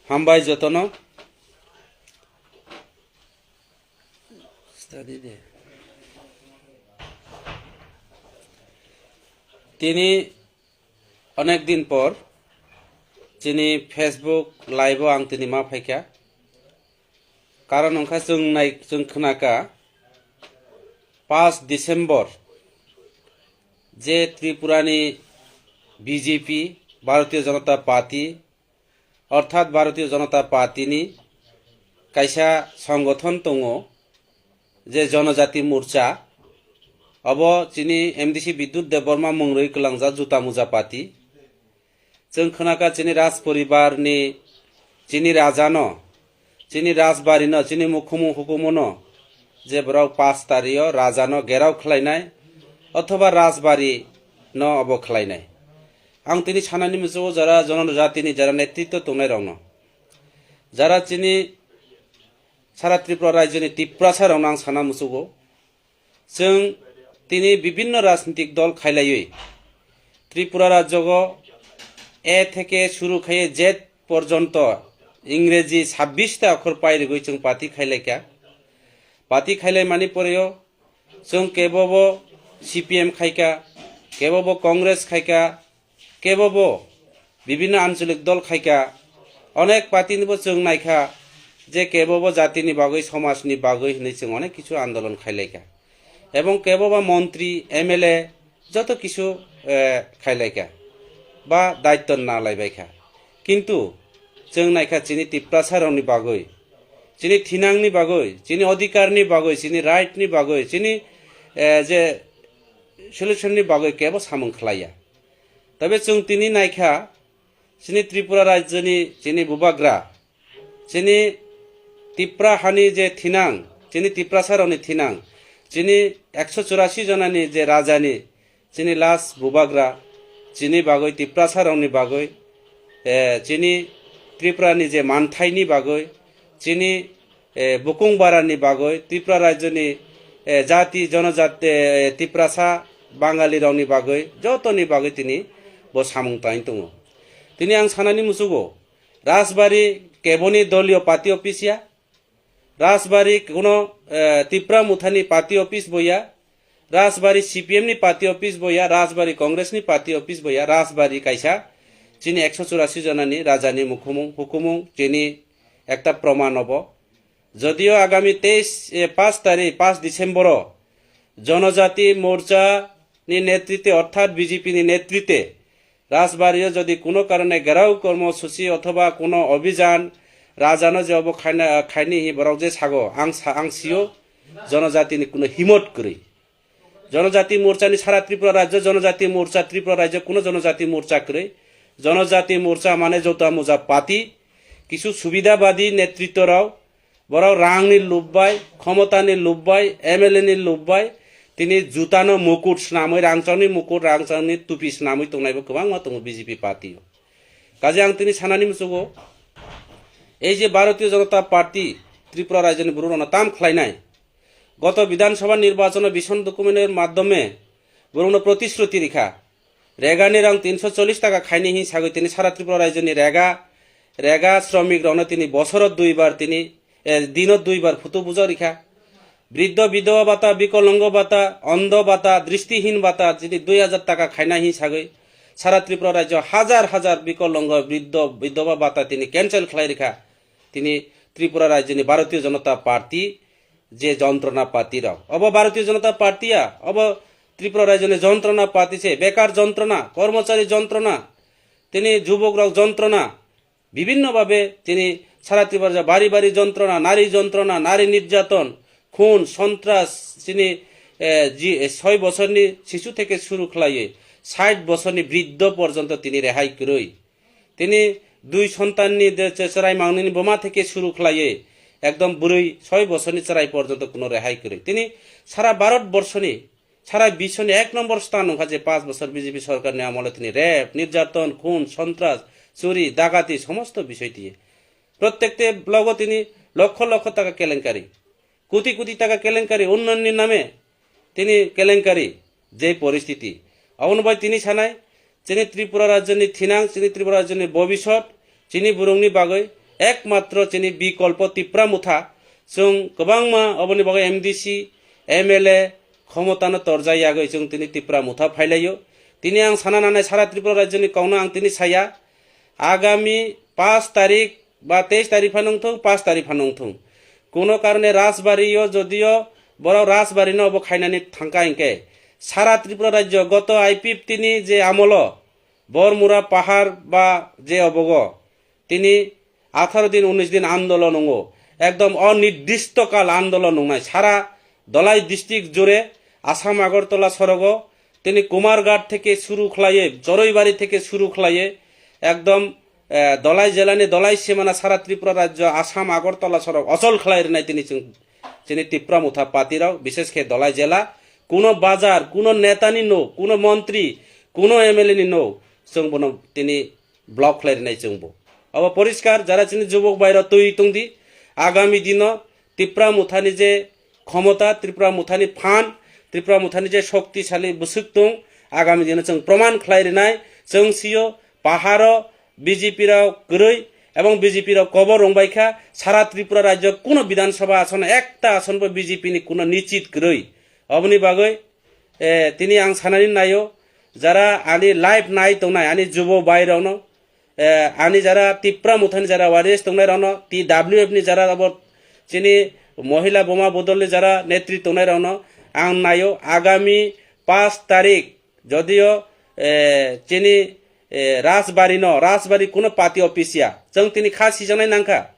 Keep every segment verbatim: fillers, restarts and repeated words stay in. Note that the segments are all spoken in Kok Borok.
Hambai jotono. Study de. Tini onek din por chini Facebook live o ang tini ma phaikha. Karon wngkha chwng nai, chwng khwnakha paanch December je Tripurani B J P, Bharatiya Janata Party, orthat Bharatiya Janata Party ni kaisa songothon tongo, je Jonojati Morcha, abo chini M D C Bidyut Debbarma mung rwi kwlangjak juta muja party. Chwng khwnakha chini Raj poribar ni, chini raja no, chini Rajbari no, chini mukhumung hukumu no, je borok paanch tari o raja no gerao khlainai, othoba Rajbari no obo khlainai. Ang tini sanani muchungo jara Jonojati ni jara netritwo tongnai rok no, jara chini sara Tripura rajyo ni Tiprasa rok no ang sana muchungo. Chwng tini bibinno rajnitik dol khailaiwi Tripura rajyogo A theke suru khaiye Z porjonto Ingreji sabbish ta okhor pairigwi chwng party khailaikha. Party khailaimani poreo chwng kebobo C P M khaikha, kebobo Congress khaikha, kebobo bibinno ancholik dol khaikha, onek party nibo chwng naikha je kebobo jatini bagwi, somajni bagwi hinwi chwng onek kichu andolon khailaikha. Ebong keboba montri, M L A joto kichu, eh, khailaikha ba daitto nalaibaikha. Kintu chwng naikha chini Tiprasa rokni bagwi, chini thinangni bagwi, chini odhikarni bagwi, chini right ni bagwi, chini, eh, je solution ni bagwi kebo samung khlaiya. Tobe chwng tini naikha, chini Tripura rajyoni chini bubagra, chini Tipra hani je thinang, chini Tiprasa rokni thinang, chini ekso churasi jonani je rajani, chini last bubagra, chini bagwi Tiprasa rokni bagwi, eh, chini Tripurani je manthaini bagwi, chini eh, bukung barani bagwi, Tripura rajyoni, eh, jati, jonojati, eh, Tiprasa, Bangali rokni bagwi, jotoni bagwi tini bo samung tangwi tongo. Tini ang sanani muchungo, Rajbari keboni doliyo party office ya, Rajbari kuno, eh, Tipra Mothani party office bo ya, Rajbari C P M ni party office bo ya, Rajbari Congress ni party office bo ya, Rajbari kaisa chini ekso churasi jonani rajani mukhumung, hukumung, chini ekta proman obo. Jodio agami teis, eh, paanch tarik, paanch December o Jonojati Morcha ni netrite, orthat B J P ni netrite, Rajbari o jodi kuno karone gherao kormosuchi othoba kuno obhijan rajano je obo khaina, khaini hi borok je sago, ang sa-, ang sio, Jonojati ni kuno himot kwrwi. Jonojati Morcha ni sara Tripura rajyo, Jonojati Morcha Tripura rajyo, kuno Jonojati Morcha kwrwi. Jonojati Morcha mane jota muja party, kisu subidabadi netritto rok, borok rangni lubbai, khomotani lubbai, M L A ni lubbai, tini jutano mukut snamwi, rangchakni mukut, rangchakni tupi snamwi tongnaibo kwbangma tongo B J P party o. Kaje ang tini sanani muchungo, ei je Bharatiya Janata Party Tripura rajyoni borok rokno tam khlainai, goto Bidhan Sabha nirbachon o vision document er madhyome borokno protishruti rikha. Rega ni rang tinso chollish taka khaini hin sagwi tini sara Tripura rajyoni rega, rega shromik rokno tini bosoro duibar tini, eh, dino duibar phutu bujak rikha. Briddo bidhoba bata, bikolongo bata, ondho bata, dristihin bata tini dui hajar taka khaina hin sagwi sara Tripura rajyo hajar hajar bikolongo briddo bidhoba bata tini cancel khlai rikha. Tini Tripura rajyoni Bharatiya Janata Party je jontrona party rok. Obo Bharatiya Janata Party ya, obo Tripura rajyoni jontrona party se, bekar jontrona, kormochari jontrona, tini jubok rok jontrona, bibinno babe tini sara Tripura bari bari jontrona, nari jontrona, nari nirjaton, khun, sontras, tini, eh, ji, eh, soi bosorni sisu theke suru khlaiwi sait bosorni briddho porjonto tini rehai kwrwi. Tini dui sontanni de che-, cherai mangnini buma theke suru khlaiwi ekdom bwrwi soi bosorni cherai porjonto kuno rehai kwrwi. Tini sara Bharat borshoni, sara biswni ek nombor sthan wngkha je paanch bosor B J P sorkarni amole tini rape, nirjaton, khun, sontras, churi, dagati somosto bisoi tini. Prottekte blogo tini lokho lokho taka kelenkari. Koti koti taka kelenkari, unnayonni name tini kelenkari, je poristiti. Abono bai tini sanai, chini Tripura rajyoni thinang, chini Tripura rajyoni bobisot, chini borokni bagwi ekmatro chini bikolpo Tipra Motha, chwng kwbangma oboni bagwi M D C, M L A khomotano torjak yagwi chwng tini Tipra Motha phailaio. Tini ang sana nanai sara Tripura rajyoni kokno ang tini saya, agami paanch tarik ba teis tarik phano wngthung, paanch tarik phano wngthung, kuno karone Rajbari-o jodio borok Rajbari-no obo khainani thangkha hinkhe, sara Tripura rajyo goto I P F T ni je amolo Bormura pahar ba je obogo tini atharo din, unis din andolon wngo, ekdom onirdisto kal andolon wngnai. Sara Dolai district jure Assam Agartala sorogo tini Kumarghat theke suru khlaiye, Choroibari theke suru khlaiye, ekdom, eh, Dolai jelani Dolai simana sara Tripura rajyo Assam Agartala sorok ochol khlai rwnai tini chwng, chini Tipra Motha party rok, bishes khe Dolai jela, kuno bazar, kuno netani no, kuno montri, kuno M L A ni no, chwng bono tini block khlai rwnai chwngbo. Obo poriskar, jara chini jubok bai rok twi tongdi, agami dino Tipra Mothani je khomota, Tripura Mothani phan, Tripura Mothani je shoktisali bwswk tong, agami dino chwng proman khlai rwnai. Chwng sio paharo B J P rok kwrwi ebong B J P rok kobor rwngbai kha, sara Tripura rajyo kuno Bidhan Sabha ason, ekta asonbo B J P ni kuno nichit kwrwi. Oboni bagwi, eh, tini ang sanani naio, jara ani live nai tongnai ani jubo bai rokno, eh, ani jara Tipra Mothani jara warriors tongnai rokno, T W F ni jara abo chini Mohila Boma Bodol ni jara netri tongnai rokno ang naio, agami paanch tarik jodio, eh, chini, eh, Rajbari no, Rajbari kuno party office ya, chwng tini kha sijaknai nangkha.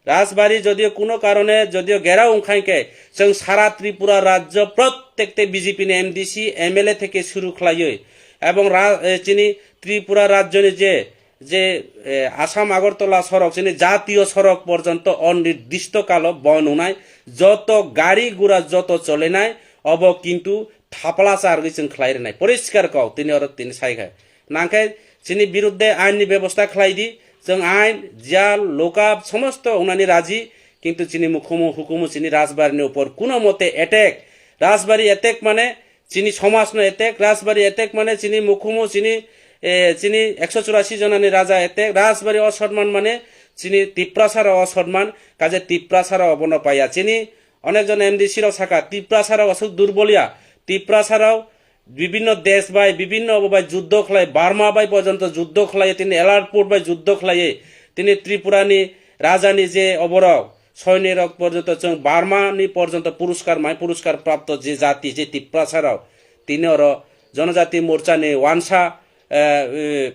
Rajbari jodio kuno karone jodio gherao wngkha hinkhe, chwng sara Tripura rajyo prottekte B J P ni M D C, M L A theke suru khlaiwi, ebong ra-, eh, chini Tripura rajyoni je, je, eh, Assam Agartala sorok, chini jatiyo sorok porjonto onirdisto kalo bon wngnai, joto gari gura joto cholenai, obo kintu thapla chargwi chwng khlai rwnai. Poriskar kok, tini oro tini sai kha. Nangkhe chini birudde ain ni bebosta khlai di, chwng ain, jal, lokap, somosto wngnani raji, kintu chini mukhumu, hukumu chini Rajbari ni upor kuno mote attack. Rajbari attack mane chini somaj no attack, Rajbari attack mane chini mukhumu, chini, eh, chini ekso churasi jonani raja attack, Rajbari osonman mane chini Tiprasa rok osonman, kaje Tiprasa rok obono paiya. Chini onek jon M D C rok saka, Tiprasa rok aswk durbol ya, Tiprasa rok bibinno desh bai, bibinno obo bai juddho khlai, Burma bai porjonto juddho khlai, tini airport bai juddho khlai, tini Tripura ni raja ni je oborok soini rok porjonto chwng Burma ni porjonto puruskar mai, puruskar prapto je jati, je Tiprasa rok, tini oro Jonojati Morcha ni wansa, eh, eh,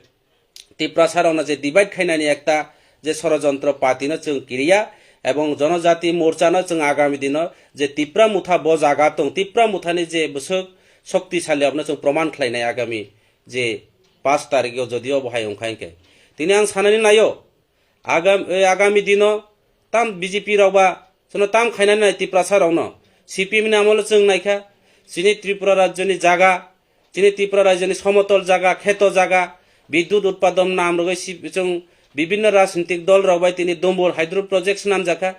Tiprasa rokno je divide khainani ekta je sorojontro party no chwng kiriya, ebong Jonojati Morcha no chwng agami dino je Tipra Motha bo jaga tong, Tipra Mothani je bwswk shoktisali abono chwng proman khlainai agami je paanch tarikh o jodio bo hai wngkha hinkhe. Tini ang sanani naio, agam-, eh, agami dino tam B J P rok ba chwngno tam khainani nai Tiprasa rokno. C P M ni amolo chwng naikha, chini Tripura rajyoni jaga, chini Tripura rajyoni somotol jaga, kheto jaga, bidyut utpadon nam rwgwi si-, chwng bibinno rajnitik dol rok bai tini Dumbur hydro project swnamjakha.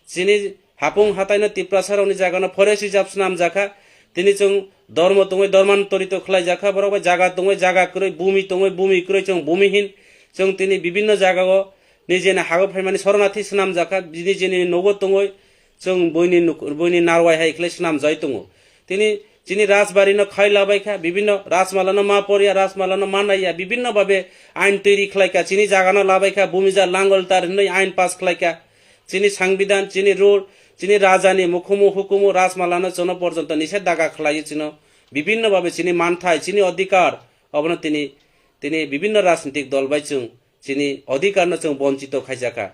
Chini hapung hataino Tiprasa rokni jagano forest reserve swnamjakha. Tini chwng dormo tongwi dormantorito khlaijakha, borok bai jaga tongwi jaga kwrwi, bumi tongwi bumi kwrwi, chwng bumihin. Chwng tini bibinno jagao nijeni hago phaimani sornathi swnamjakha, nijeni nogo tongwi chwng buini nuk-, buini narwai hai khlai swnamjai tongo. Tini chini Rajbari no khai labai kha, bibinno Rajmala no ma porya, Rajmala no ma naiya, bibinno babe ain toiri khlai kha, chini jaga no labai kha, bumija langol tar hinwi ain pass khlai kha. Chini sangbidan, chini rule, chini raja ni mukhumu hukumu Rajmala no chono porjonto nishe daga khlai chino, bibinno babe chini manthai, chini odhikar, obono tini, tini bibinno rajnitik dol bai chwng chini odhikar no chwng bonchito khaijak kha.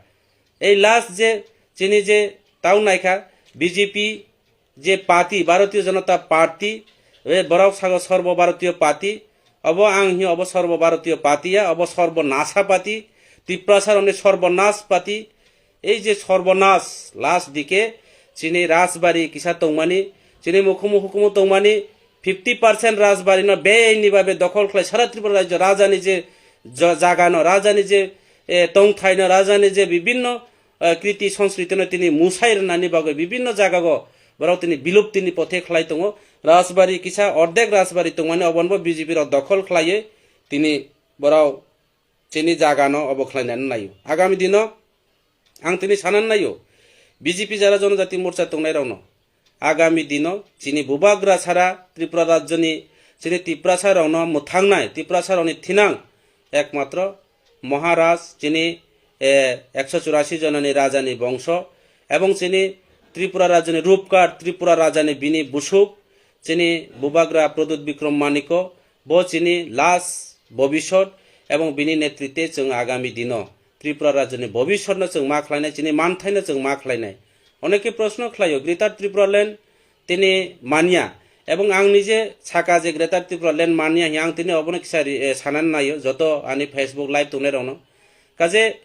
Ei last je chini je town naikha B J P je party, Bharatiya Janata Party, e borok sago Sarbo Bharatiya Party, obo ang hino obo Sarbo Bharatiya Party ya, obo Sarbo Nasa Party, Tiprasa rokni Sarbo Nas Party. Ei je Sarbo Nas last dike chini Rajbari kisa tongmani, chini mukhumu hukumu tongmani, fifty percent Rajbari no beini babe dokhol khlai sara Tripura rajyo rajani je jo-, jaga no, rajani je, eh, tongthai no, rajani je bibinno, eh, kriti sanskriti no tini musai rwnani bagwi bibinno jagago borok tini bilupti ni pothe khlai tongo. Rajbari kisa ordek Rajbari tongmani obono bo B J P rok dokhol khlaiwi tini borok chini jagano obo khlainani naio. Agami dino ang tini sanani naio, B J P jara Jonojati Morcha tongnairokno, agami dino chini bubagra sara Tripura rajyoni chini Tiprasarokno mwthangnai, Tiprasarokni thinang ekmatro Maharaj chini, eh, ekso churasi jonani rajani bongso, ebong chini Tripura rajyoni rupkar, Tripura rajani bini busuk, chini bubagra Pradyut Bikram Maniko, bo chini last bobisot, ebong bini netrite chwng agami dino Tripura rajyoni bobisotno chwng ma khlainai, chini manthaino chwng ma khlainai. Oneke proshno khlaio, Greater Tripura Land tini manya, ebong ang nije saka je Greater Tripura Land manya hiya ang tini obono kisa ri-, eh, sanani naio joto ani Facebook live tongnairokno. Kaje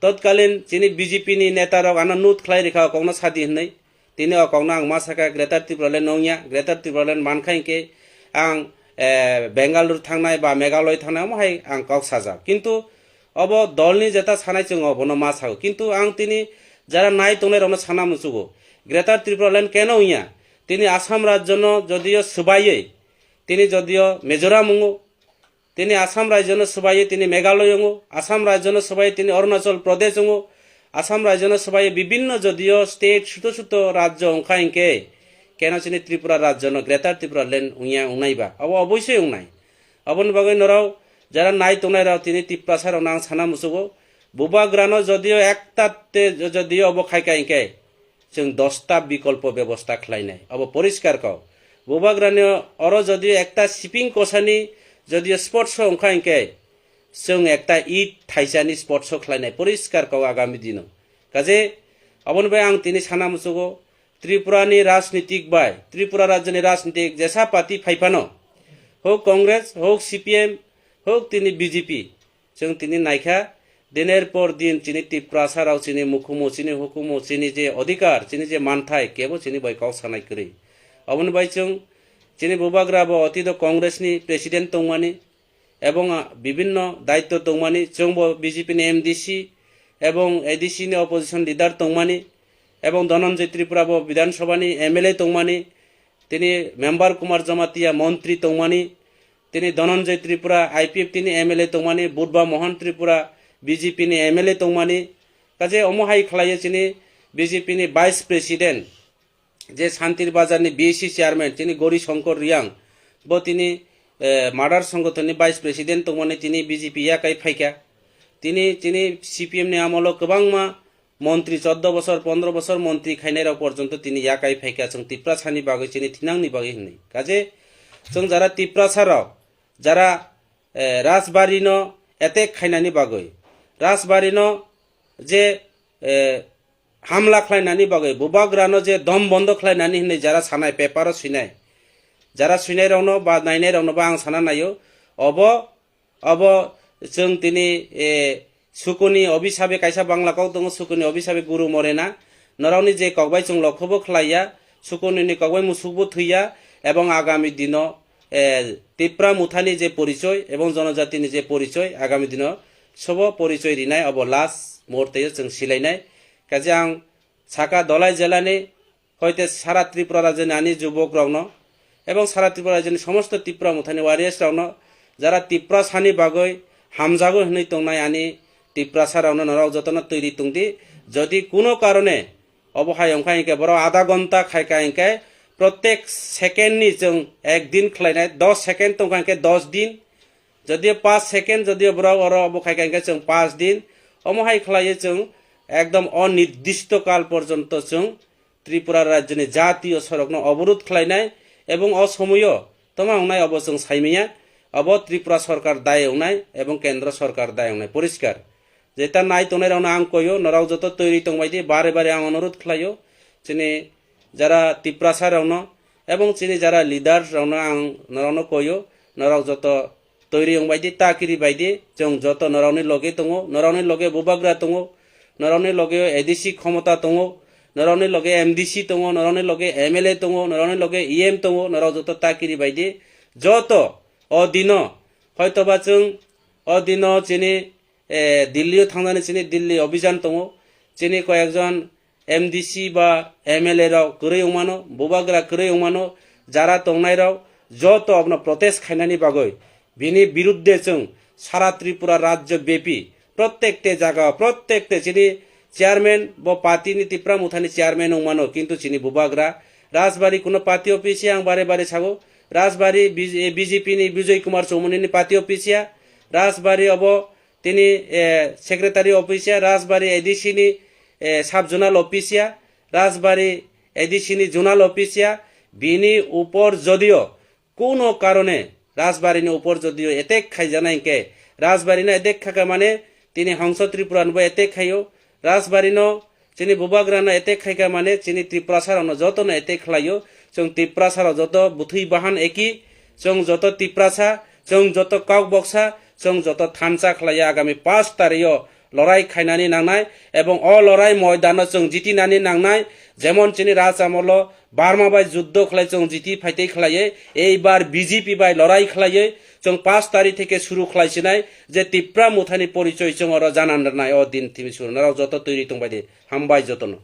totkalin chini B J P ni neta rok ano nut khlai rikha, o kokno sadi hinwi. Tini o kokno ang ma saka Greater Tripura Land nongya, Greater Tripura Land mankha hinkhe ang, eh, Bengaluru thangnai ba Meghalaya thangnai, omo hai ang kok sajak. Kintu obo dolni jeta sanai chwng obono ma sago. Kintu ang tini jara nai tongnai rokno sana muchugo. Greater Tripura Land keno wngya? Tini Assam rajyono jodio swbaiwi, tini jodio Mizoram wngo, tini Assam rajyono swbaiwi tini Meghalaya wngo, Assam rajyono swbaiwi tini Arunachal Pradesh wngo, Assam rajyono swbaiwi bibinno jodio state suto suto rajyo wngkha hinkhe keno chini Tripura rajyono Greater Tripura Land wngya wngnai ba? Obo oboisoi wngnai. Oboni bagwi norok jara nai tongnai rok tini Tiprasa rokno ang sana muchugo, bubagrano jodio ekta te jodio obo khaika hinkhe chwng dosta bikolpo bebosta khlainai, obo poriskar kok. Bubagrani oro jodio ekta siping kosani jodio sports o wngkha hinkhe chwng ekta it thaisani sports o khlainai, poriskar kok agami dino. Kaje oboni bai ang tini sana muchugo, Tripura ni rajnitik bai, Tripura rajyoni rajnitik jesa party phaiphano, hok Congress, hok C P M, hok tini B J P, chwng tini naikha, diner por din chini Tiprasa rok chini mukhumu, chini hukumu, chini je odhikar, chini je manthai, kebo chini bai kok sanai kwrwi. Oboni bai chwng chini bubagra bo otito Congress ni president tongmani, ebong, ah, bibinno daitto tongmani, chwngbo B J P ni M D C ebong A D C ni opposition leader tongmani, ebong Dhananjay Tripura bo Bidhan Sabha ni M L A tongmani, tini Member Kumar Jamatia montri tongmani, tini Dhananjay Tripura I P F T ni M L A tongmani, Budba Mohan Tripura B J P ni M L A tongmani, kaje omo hai khlaiyo chini B J P ni Vice President, je Santir Bazar ni B C chairman chini Gori Shankar Riyang, bo tini, eh, Madar Sangathon ni vice president tongmani tini B J P yakai phaikha. Tini chini C P M ni amolo kwbangma montri, chordo bosor, pondro bosor montri khainai rok porjonto tini yakai phaikha, chwng Tiprasa ni bagwi, chini thinang ni bagwi hinwi. Kaje chwng jara Tiprasa rok, jara, eh, Rajbari no attack khainani bagwi, Rajbari no je, eh, hamla khlainani bagwi, bubagrano je dom bondo khlainani hinwi jara sanai, paper o swinai, jara swinai rokno ba nainai rokno ba ang sana naio, obo, obo chwng tini, eh, Sukuni obisabe kaisa Bangla kok tongo, Sukuni obisabe Guru Morena. Norokni je kokbai chwng lokhobo khlaiya, Sukunini kokbai musukbo thwiya, ebong agami dino, eh, Tipra Mothani je porichoi ebong jonojatini je porichoi, agami dino sobo porichoi rinai, obo last muhurteo chwng silainai. Kaje ang saka Dhalai jelani hoite sara Tripura rajyoni ani jubok rokno ebong sara Tripura rajyoni somosto Tipra Mothani warriors rokno, jara Tiprasani bagwi hamjago hinwi tongnai ani Tiprasa rokno, norok jotono twi ri tongdi. Jodi kuno karone obo hai wngkha hinkhe borok adha gonta khaika hinkhe protek second ni chwng ek din khlainai, dos second tongkha hinkhe dos din, jodio paanch second, jodio borok oro obo khaika hinkhe chwng paanch din, omo hai khlaiwi chwng ekdom onirdisto kal porjonto chwng Tripura rajyoni jatiyo sorokno oborod khlainai ebong o somoyo toma wngnai obo chwng saimanya, obo Tripura sorkar dai wngnai ebong kendro sorkar dai wngnai poriskar. Jeta nai tongnai rokno ang koyo, norok joto twi ri tongbai di, bare bare ang onorod khlaio, chini jara Tiprasa rokno ebong chini jara leaders rokno ang norokno koyo, norok joto twi ri wngbai di, ta kiri bai di, chwng joto norokni loge tongo, norokni loge bubagra tongo, norokni loge A D C khomota tongo, norokni loge M D C tongo, norokni loge M L A tongo, norokni loge E M tongo, norok joto ta kiri bai di, joto o dino, hoitoba chwng o dino chini, eh, Delhi o thangnani chini Delhi obijan tongo, chini koyekjon M D C ba M L A rok kwrwi wngmano, bubagra kwrwi wngmano, jara tongnai rok joto abono protest khainani bagwi Bini birudde chwng sara Tripura rajyo bepi protekte jaga, protekte chini chairman bo party ni Tipra Mothani chairman wngmano, kintu chini bubagra Rajbari kuno party office ya, ang bare bare sago, Rajbari B J P ni Bijoy Kumar Chowmani ni party office ya, Rajbari obo tini, eh, secretary office ya, Rajbari A D C ni, eh, sub zonal office ya, Rajbari A D C ni zonal office ya, bini upor jodio kuno karone Rajbari ni upor jodio attack khaijaknai hinkhe, Rajbari no attack khaka mane tini Hongso Tripura no bo attack khaio, Rajbari no chini bubagra no attack khaika mane chini Tiprasa rok no joto no attack khlaio. Chwng Tiprasa rok joto bwthwi bahan eki, chwng joto Tiprasa, chwng joto Kokboksa, chwng joto thansa khlaio. Agami pash tarikh o lorai khainani nangnai, ebong o lorai moidano chwng jitinani nangnai, jemon chini raj amolo Burma bai juddo khlai chwng jiti phaitei khlaiwi, eibar B J P bai lorai khlaiwi chwng pash tarikh theke suru khlaisinai je Tipra Mothani porichoi chwng oro janan rwnai o din thimi suru norok joto twi ri tongbai di, hambai jotono.